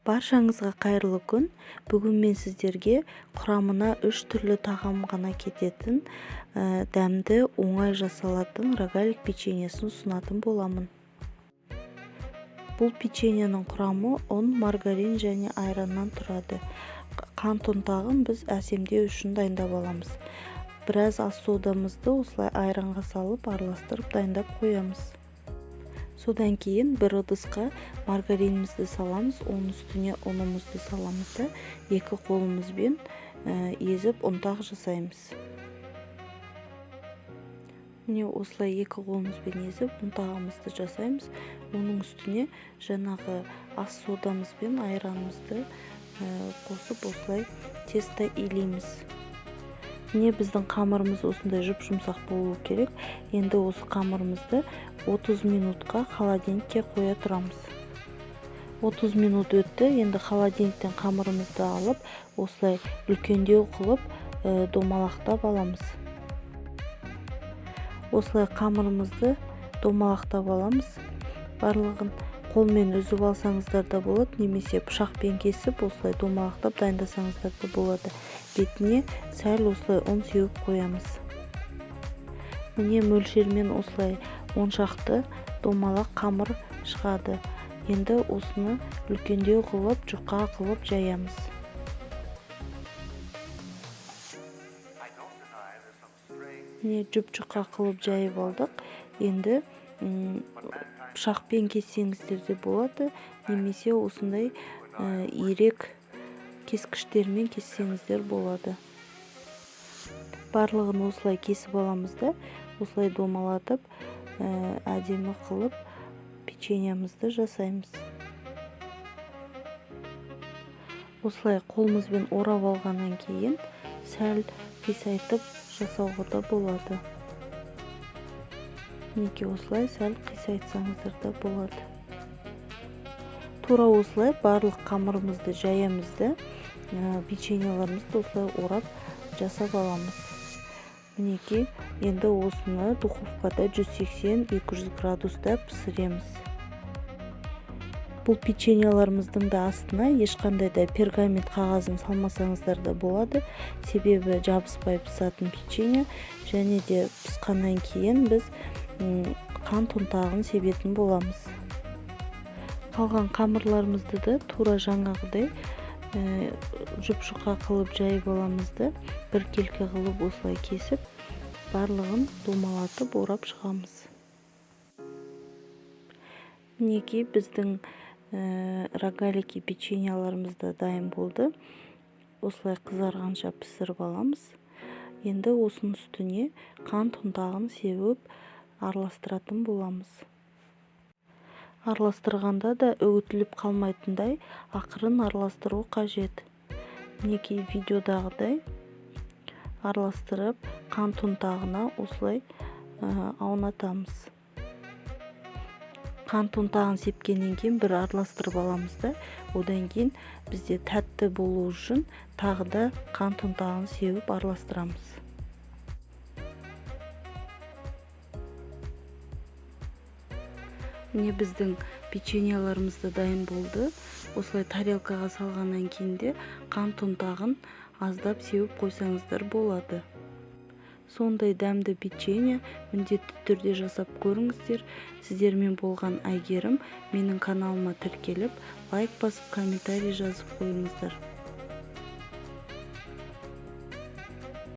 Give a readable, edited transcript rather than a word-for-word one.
Баршаңызға қайырлы күн. Бүгін мен сіздерге құрамына 3 түрлі тағам ғана кететін, дәмді, оңай жасалатын рогалик печеньесін ұсынатын боламын. Бұл печеньенің құрамы ұн, маргарин және айраннан тұрады. Қант ұнтағын біз әсемдеу үшін дайындап аламыз. Біраз ас содамызды осылай айранға салып араластырып дайындап қоямыз. Содан кейін бір ыдысқа маргаринімізді саламыз, оның үстіне ұнымызды саламыз да екі қолымызбен езіп ұнтақ жасаймыз. Міне осылай екі қолымызбен езіп ұнтағымызды жасаймыз. Оның үстіне жаңағы ас содамыз бен айранымызды қосып осылай тесто илейміз. Міне біздің қамырымыз осындай жұп-жұмсақ болу керек. Енді осы қамырымызды 30 минутқа холодильникке қоя тұрамыз. 30 минут өтті. Енді холодильниктен қамырымызды алып, осылай үлкендеу қылып, домалақтап аламыз. Осылай қамырымызды домалақтап аламыз. Барлығын қолмен үзіп алсаңыздар да болады, немесе пышақпен кесіп осылай домалақтап дайындасаңыздар да болады. Бетіне сәл осылай ұн сеуіп қоямыз. Міне мөлшермен осылай 10 шақты домалақ қамыр шығады. Енді осыны үлкендеу қылып, жұқа қылып жаямыз. Міне жұп-жұқа қылып жайып алдық. Енді пышақпен кессеңіздер де болады, немесе осындай ирек кескіштермен кессеңіздер болады. Барлығын осылай кесіп аламыз да, осылай домалатып, әдемі қылып печеньемізді жасаймыз. Осылай қолымызбен орап алғаннан кейін сәл қисайтып жасауға да болады. Мінекей осылай сәл қисайтсаңыздар да болады. Тура осылай барлық қамырымызды жаямыз да, печеньелерімізді осылай орап жасап аламыз. Мінекей енді осыны духовкада 180-200 градуста пісіреміз. Бұл печеньелеріміздің де астына ешқандай да пергамент қағазын салмасаңыздар да болады, себебі жабыспай пысатын печенье, және де пысқаннан кейін біз қант ұнтағын себетін боламыз. Қалған қамырларымызды да тура жаңағыдай, жұп-жұқа қылып жайып аламыз да, біркелкі қылып осылай кесіп, барлығын домалатып орап шығамыз. Мінекей біздің рогалики печеньелеріміз де дайын болды. Осылай қызарғанша пісіріп аламыз. Енді осының үстіне қант ұнтағын сеуіп араластыратын боламыз. Араластырғанда да үгітіліп қалмайтындай ақырын араластыру қажет. Мінекей видеодағыдай араластырып қант ұнтағына осылай аунатамыз. Қант ұнтағын сепкеннен кейін бір араластырып аламыз да, одан кейін бізде тәтті болу үшін тағы да қант ұнтағын сеуіп араластырамыз. Міне біздің печеньелеріміз де дайын болды. Осылай тарелкаға салғаннан кейін де қант ұнтағын аздап сеуіп қойсаңыздар болады. Сондай дәмді печенье міндетті түрде жасап көріңіздер. Сіздермен болған Әйгерім. Менің каналыма тіркеліп, лайк басып, комментарий жазып қойыңыздар.